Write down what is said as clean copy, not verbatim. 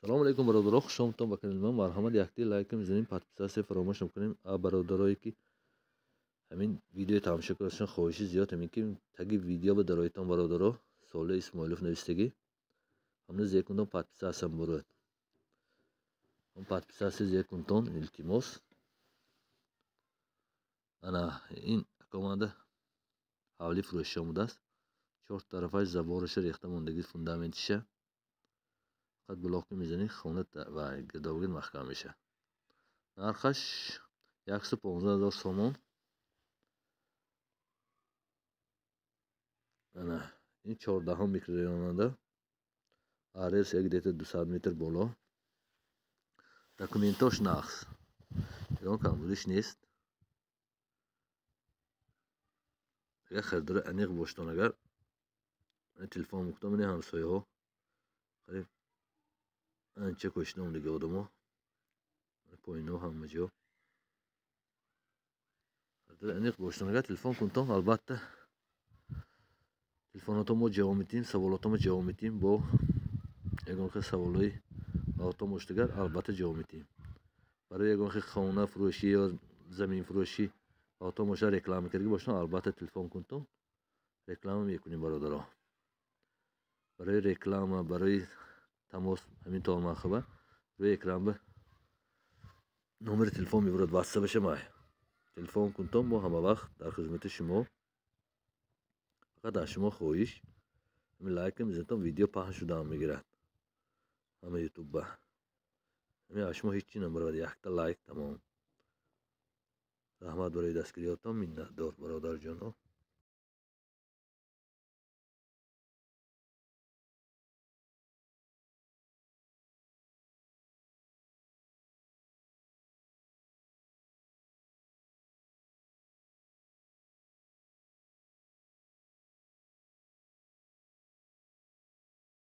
Салому алейкум, бародаро, хуш омадтон ба канали ман. Марҳамат, якти лайк мезанем, подписаться фаромӯш накунем. А бародарое ки ҳамин видеои тамошо кардашон, хоҳиши зиёд ҳамин ки таги видео ба дароитон, бародаро, Солеҳ Исмоилов навистагӣ, ҳамна зер кунтон, подписаться бурад. Ҳам подписаться зер кунтон, илтимос. Ана ин команда ҳавли фурӯшӣ омадааст. Чор тарафаш забораша рехта мондагӣ, фундаментиша. Фақат блок мезанӣ, хона ва гирдобгирд маҳкам мешавад. Нархаш 115 000 сомон. Ана ин 14-ум микрорайонанда, арес як где-то 200 метр боло. Документош нақс, ягон камбудиш нест. Агар харидори аниқ боштон, агар телефон мукунам, ини ҳамсояҳо қариб анча кӯшида омадагӣ одамо, поино ҳама ҷо. Харидори аниқ боштон, агар телефон кунтон, албатта телефонотон мо ҷавоб медиҳем, саволотон мо ҷавоб медиҳем. Бо ягон хел саволҳои отон бошад, агар албатта ҷавоб медиҳем. Барои ягон хел хона фурӯшӣ ё замин фурӯшӣ отон бошад, реклама кардагӣ бошад, албатта телефон кунтон, реклама мекунем, бародаро. Барои реклама, барои тамос ҳамин тормахаба рӯи экран ба номери телефон мебурад, ватсапаша май телефон кунтон, мо ҳама вақт дар хизмати шумо. Фақат аз шумо хоҳиш, ҳамин лайка мезанетон, видео паҳн шудаам мегирад ҳама ютубба. Ҳамин аз шумо ҳеҷ чи намебарад, якта лайк, тамом. Раҳмат барои дастгириётон, миннатдор, бародарҷоно.